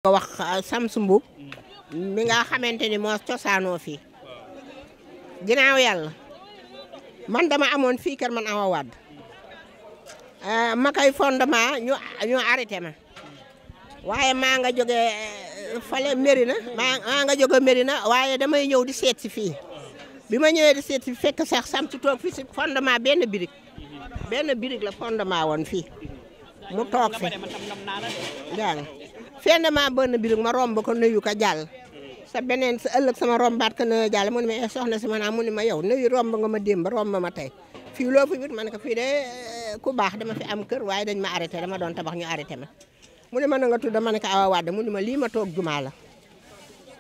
ko wax Samsu Mbub mi nga xamante ni moo cosaanoo fii ginnaaw yàlla man dama amoon fii kër man Awa Wade ma koy fondement ñu arrêté ma waaye maa nga jóge fale Mérina maa nga jóge Mérina waaye damay ñëw di seet si fii bi ma ñëwee di seet si fekk sax Samsu toog fii si fondement benn birig la fondement woon fii mu toog fi jàng fondement benn birig ma romb ko nuyu ko jàll sa beneen sa ëllëg sama rombaat ko nuyu jàll mu ne ma soxna si ma naa mu ne ma yow nuyu romb nga ma démb romb ma tey fii loo fi wit ma ne ko fii de ku baax dama fi am kër waaye dañ ma arrêté dama doon tabax ñu arrêté ma mu ne ma na nga tudd ma ne ko Awa Wade mu ne ma lii ma toog jumaa la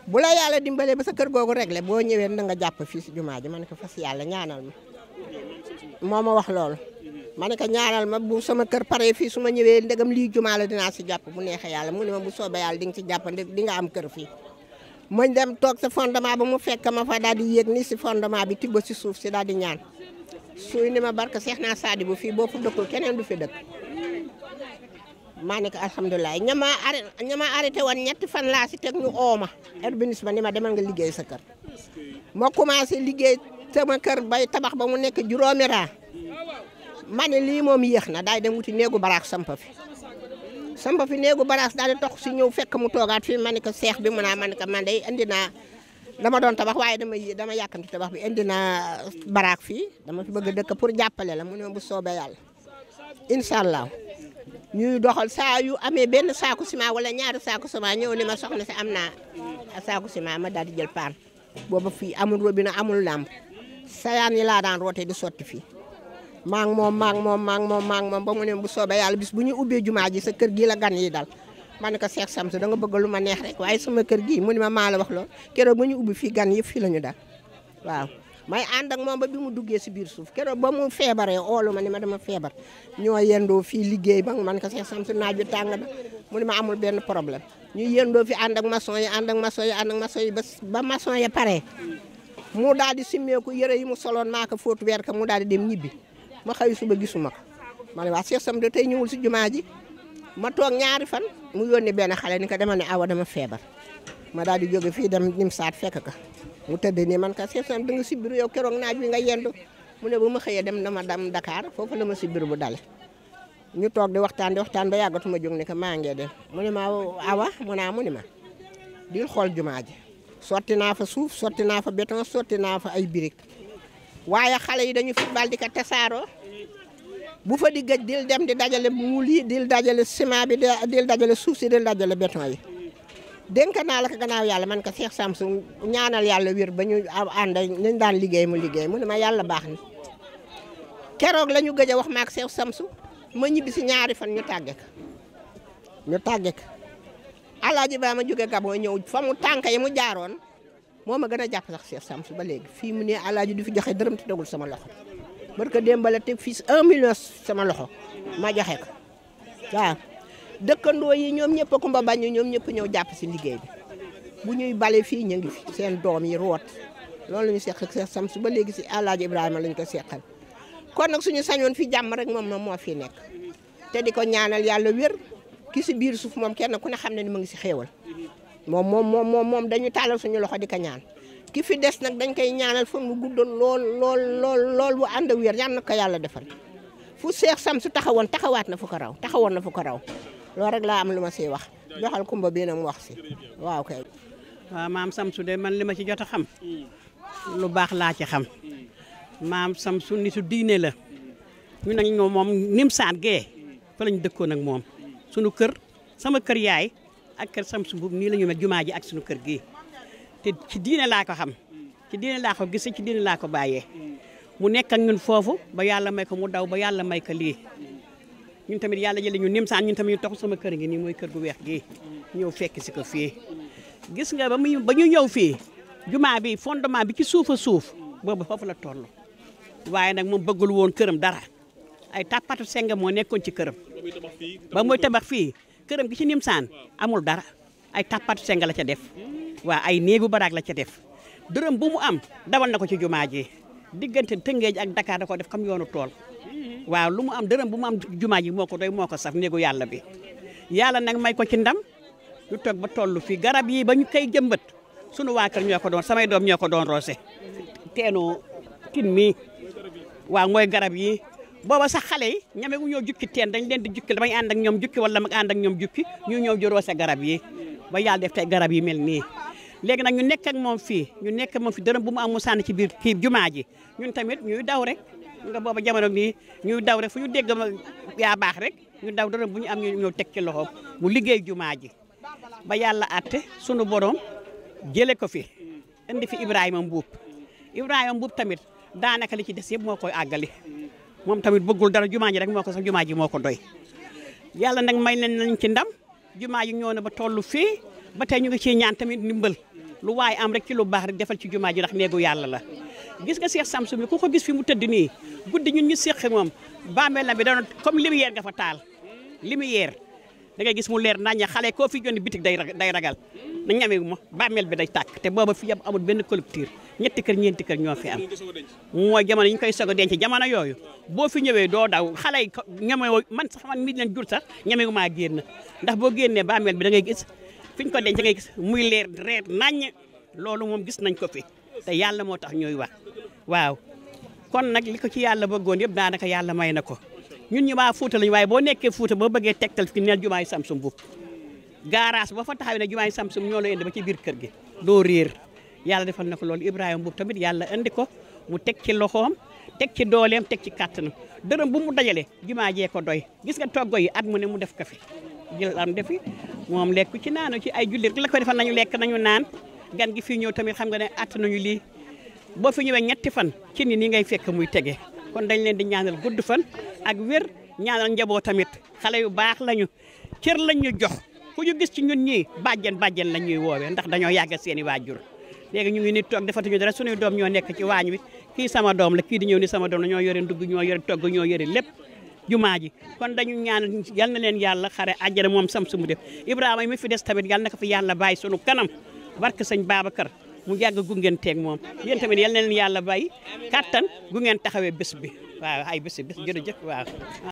bu la yàlla dimbalee ba sa kër googu réglé boo ñëwee na nga jàpp fii si jumaa ji ma ne ko fas yàlla ñaanal ma moo ma wax loolu ma ne ko ñaanal ma bu sama kër pare fii su ma ñëwee ndegam lii jumaa la dinaa si jàpp bu neexee yàlla mu ne ma bu soobee yàlla di nga si jàpp di nga am kër fii mañ dem toog sa fondement ba mu fekk ma fa daal di yéeg ni si fondement bi tibb si suuf si daal di ñaan suy ni ma barke Seex naa Saadi bu fii boo fu dëkkul keneen du fi dëkk maa ne ko alhamdulilah ñama arrêté woon ñetti fan laa si teg ñu ooma urbanisme ba ni ma demal nga liggéey sa kër ma commencé liggéey sama kër bay tabax ba mu nekk juróomi raa ma ne lii moom yéex na daay dem wuti néegu baraak sampa fi néegu baraak daal di tox si ñëw fekk mu toogaat fii ma ne ko seex bi mu naa ma ne ko man day indi naa dama doon tabax waaye dama yàkkanti tabax bi indi naa baraak fii dama fi bëgg a dëkk pour jàppale la mu ne bu soobee yàlla incha allah ñuy doxal saa yu amee benn saaku ciment wala ñaari saaku ciment ñëw ni ma soxna si am naa saaku ciment ma daal di jël paan booba fii amul robinet amul lampe sayaan yi laa daan roote di sotti fii maa ngi moom ba mu ne bu soobee yàlla bis bu ñu ubbee jumaa ji sa kër gii la gan yi dal ma ne ko Seex Samsu da nga bëgg lu ma neex rek waaye sama kër gii mu ne ma maa la wax lool keroog ba ñu ubbi fii gan yëpp fii la ñu dal waaw may ànd ak moom ba bi mu duggee si biir suuf keroog ba mu feebaree oolu ma ni ma dama feebar ñoo yendoo fii liggéey ba man ko Seex Samsu naaj bi tàng na mu ne ma amul benn problème ñu yendoo fi ànd ak maçon yi ba maçon yi paree mu daal di simmeeku yëre yi mu soloon maa ko fóotu weer ka mu daal di dem ñibbi ma xëy suba gisuma ko ma ne waa Seex Samsu tey ñëwul si jumaa ji ma toog ñaari fan mu yónni benn xale ni ko dama ne Awa dama feebar ma daal di jóge fii dem Nimsaat fekk ka mu tëdd nii man ka Seex Samsu da nga si biir yow keroog naaj bi nga yendu mu ne bu ma xëyee dem Dakar foofu la ma si biir bu dale ñu toog di waxtaan ba yàggatuma jóg ne ko maa ngi dem mu ne ma Awa mu ne ma di xool jumaa ji sotti naa fa suuf sotti naa fa béton sotti naa fa ay birig waaye xale yi dañu football di ko tasaaroo bu fa di gëj dil dem di dajale muul yi dil dajale ciment bi dil dajale suuf si dil dajale béton yi dénk naa la ko gannaaw yàlla man ko Seex Samsu ñaanal yàlla wér ba ñu ànd nañ daan liggéey mu ne ma yàlla baax na keroog la ñu gëj a wax maak Seex Samsu ma ñibbi si ñaari fan ñu tàgge ko Alaaji Ba ma jóge Gabon ñëw fa mu tànk yi mu jaaroon moo ma gën a jàpp sax Seex Samsu ba léegi fii mu ne Alaaji du fi joxe dërëm te dagul sama loxo barka démbale te fii 1 million sama loxo ma joxe ko waaw dëkkandoo yi ñoom ñëpp kumba bañ ñoom ñëpp ñëw jàpp si liggéey bi bu ñuy bale fii ñu ngi fi seen doom yi root loolu la ñu seq ak Seex Samsu ba léegi si Alaaji Ibrahima lañ ko seqal kon nag suñu sañoon fi jàmm rek moom moo fi nekk te di ko ñaanal yàlla wér ki si biir suuf moom kenn ku ne xam ne ni mu ngi si xéewal moom dañu tàllal suñu loxo di ko ñaan ki fi des nag dañ koy ñaanal fa mu guddoon lool bu ànd ak wér yal na ko yàlla defal fu Seex Samsu taxawoon taxawaat na fu ko raw loolu rek laa am lu ma siy wax joxal kumba bii nag mu wax si waaw kay. waaw maam Samsu de man li ma ci jot a xam lu baax laa ci xam maam Samsu nitu diine la ñu nag ñoom moom Nimsaat gee fa lañ dëkkoon ak moom sunu kër sama kër yaay ak kër Samsu Mbub nii la ñu mel jumaa ji ak sunu kër gii te ci diine laa ko xam ci diine laa ko gisee ci diine laa ko bàyyee mu nekk ak ñun foofu ba yàlla may ko mu daw ba yàlla may ko lii. ñun tamit yàlla jëlee ñu Nimsaat ñun tamit ñu toog sama kër gi nii mooy kër gu weex gi ñëw fekk si ko fii gis nga ba ñu ñëw fii jumaa bi fondement bi ci suuf a suuf boobu foofu la toll waaye nag moom bëggul woon këram dara ay tàppatu seng moo nekkoon ci këram ba muy tabax fii këram gi ci Nimsaat amul dara ay tàppatu seng la ca def waa ay néegu baraag la ca def dërëm bu mu am dawal na ko ci jumaa ji diggante Tëngéej ak Dakar da ko def comme yoonu tool waaw lu mu am dërëm bu mu am jumaa ji moo ko doy moo ko saf néegu yàlla bi yàlla nag may ko ci ndam ñu toog ba toll fii garab yi ba ñu koy jëmbat sunu waa kër ñoo ko doon samay doom ñoo ko doon roose teenu tin mi waaw mooy garab yi booba sax xale yi ñame wu ñoo jukki teen dañ leen di jukki damay ànd ak ñoom jukki wala mag ànd ak ñoom jukki ñu ñëw di roose garab yi ba yàlla def tey garab yi mel nii léegi nag ñu nekk ak moom fii ñu nekk moom fi dërëm bu mu am mu sànni ci biir kii jumaa ji ñun tamit ñuy daw rek nga booba jamono nii ñuy daw rek fu ñu dégg ma yaa baax rek ñu daw dërëm bu ñu am ñu ñëw teg ci loxoom mu liggéey jumaa ji ba yàlla àtte sunu borom jële ko fi indi fi Ibrahima Mbuub tamit daanaka li ci des yëpp moo koy àggali moom tamit bëggul dara jumaa ji rek moo ko sax jumaa ji moo ko doy yàlla nag may nañ ci ndam jumaa ji ñëw na ba tollu fii ba tey ñu ngi ciy ñaan tamit ndimbal lu waaye am rek ci lu baax rek defal ci jumaa ji ndax néegu yàlla la gis nga Cheikh Samsou mi ku ko gis fi mu tëdd nii guddi ñun ñu séq moom bàmmeelam bi doon comme lumière nga fa taal lumière da ngay gis mu leer nañña xale koo fi jënd bitik day ragal na ñamewu ma bàmmeel bi day tàkk te booba fi yam amul benn collecteur ñetti kër ñeenti kër ñoo fi am mooy jamono yi ñu koy soog a denc jamono yooyu boo fi ñëwee doo daw xale yi ñamewoo man sax man mi leen jur sax ñamewu maa génn ndax boo génnee bàmmeel bi da ngay gis fi ñu ko denc ngay gis muy leer reer naññ loolu moom gis nañ ko fi te yàlla moo tax ñooy wax waaw kon nag li ko ci yàlla bëggoon yëpp daanaka yàlla may na ko ñun ñu waa Fuuta lañu waaye boo nekkee Fuuta boo bëggee tegtal fi neel jumaay Samsou Mbuub garage boo fa taxawee ne jumaay Samsou ñoo la indi ba ci biir kër gi doo réer yàlla defal na ko loolu Ibrahima Mbuub tamit yàlla indi ko mu teg ci loxoom teg ci dooleem teg ci kàttanam dërëm bu mu dajale jumaa jee ko doy gis nga toggo yi at mu ne mu def ko fi jël am defi moom lekku ci naanu ci ay jullit la ko defal nañu lekk nañu naan gan gi fii ñëw tamit xam nga ne att nañu lii boo fi ñëwee ñetti fan ci ni ngay fekk muy tege kon dañ leen di ñaanal gudd fan ak wér ñaanal njaboot tamit xale yu baax lañu cër lañ ñu jox ku ñu gis ci ñun ñii bàjjen lañ ñuy woowee ndax dañoo yàgg seeni waajur léegi ñu ngi ni toog defatuñu dara suñuy doom ñoo nekk ci waañ wi kii sama doom la kii di ñëw ni sama doom la ñoo yore ndugg ñoo yore togg ñoo yore lépp jumaa ji kon dañu ñaan yal na leen yàlla xare àjjana moom Samsou mu def Ibrahima mi fi des tamit yal na ko fi yàlla bàyyi sunu kanam barke sëñ Babacar mu yàgg gungeen teeg moom yéen tamit yal na leen yàlla bàyyi kattan gu ngeen taxawee bés bi waaw ay bés jërëjëf waaw